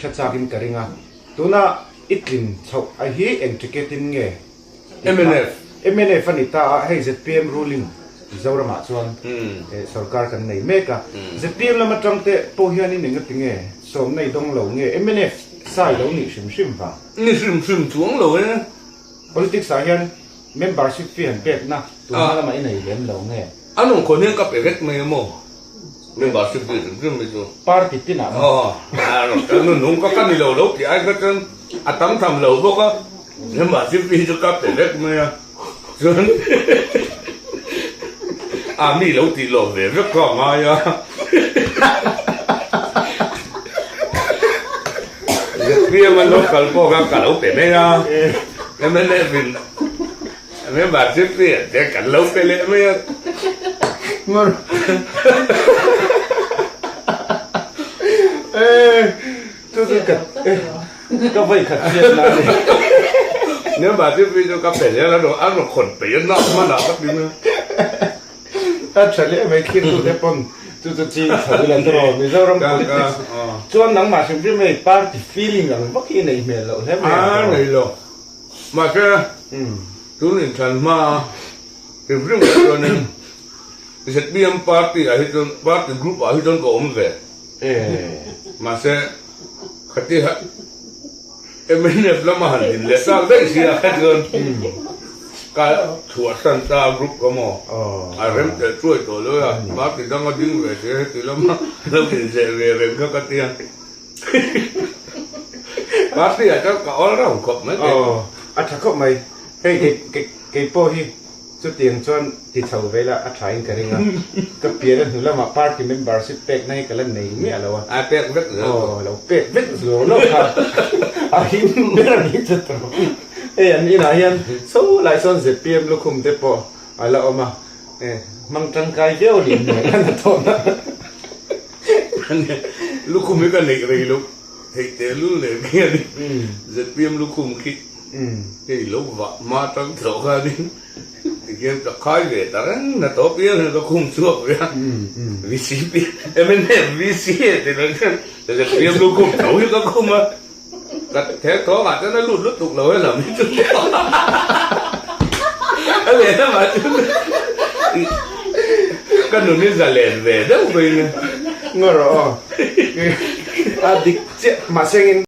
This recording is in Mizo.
hre chakin ka ring a. Tuna i tlin chhoh a hi eng ticket in nge? Mnf. Mnf a ni ta a, hei zpm ruling Mizoramah chuan sorkar kan nei mek a. Zpm lam atang te pawh hianin engati nge sawmna i dawng lo nge mnf sai lo nih hrim hrim vang? Ni hrim hrim chuang lo e. Politics ah hian membership fee han pekna tunhma lamah i nei lem lo nge? A nung khawn hian ka pe vek mai a maw? Membership fee hrim hrim hi chu. Party tinah maw? Aw, nunung ka ka ni lo lo tih ai kha chuan a tam tham lo bawk a, membership fee hi chu ka pe vek mai a, chuan a mi lo tih lawm ve vek kha a ngai a. ZPM an lo kal pawh kha ka lo pe mai a, mnf in membership fee an te kan lo pe leh mai a. Ka vawi khat hriat na a ni. Membership fee chu ka pe zel a, a rawn khawn peih a, nak hmanah ka ti mai a. A tha leh mai thlir tu te pawn chu chu chi chho ila tawh Mizoram politics chuan nangmah hrim hrim hei party feeling ang vak hi nei hmel loh hle mai a nei lo mahse tun inthlan hma hrim hrim ah chuanin ZPM party ah hi chuan party group ah hi chuan ka awm ve mahse khati Mnf lama han din leh tak daih si a kha chuan ka chhuah san ta a group ka maw a rem telh chuai tawh lo a, party danga ding ve se heti lama lo inzeh ve reng kha ka tia party ah chuan ka all round khawp mai kei. A tha khawp mai, hei kei pawh hi Chutiang chuan ti chho ve la a thain ka ring a, ka pian a hnu lamah party membership pekna hi ka la nei miah lo a. A pek vek zel lo. Aw, lo pek vek lo lo kha a him ber a ni chu tawh. Hei an inah hian chho lai sawn zpm lukhum te pawh a la awm a, hmang tangkai viau a nih hmel a na tawhna. Lukhum hi ka neih rei loh theih tehlul nen khian zpm lukhum khi. Hei lo vah hma tang tawh khanin tikhian ka khai ve ta reng na tawp piang hian ka khum chhuak ve a, VCP, mnf VC a ti lo hian zpm lu khum tho hi ka khum a, ka thek thawng ah chuan a lut lutuk lo he lam hi chu a lehlamah chuan ka nun hi zalen ve deuh mai nia. Ngaw rawh aw, a dik chiah mahse engin.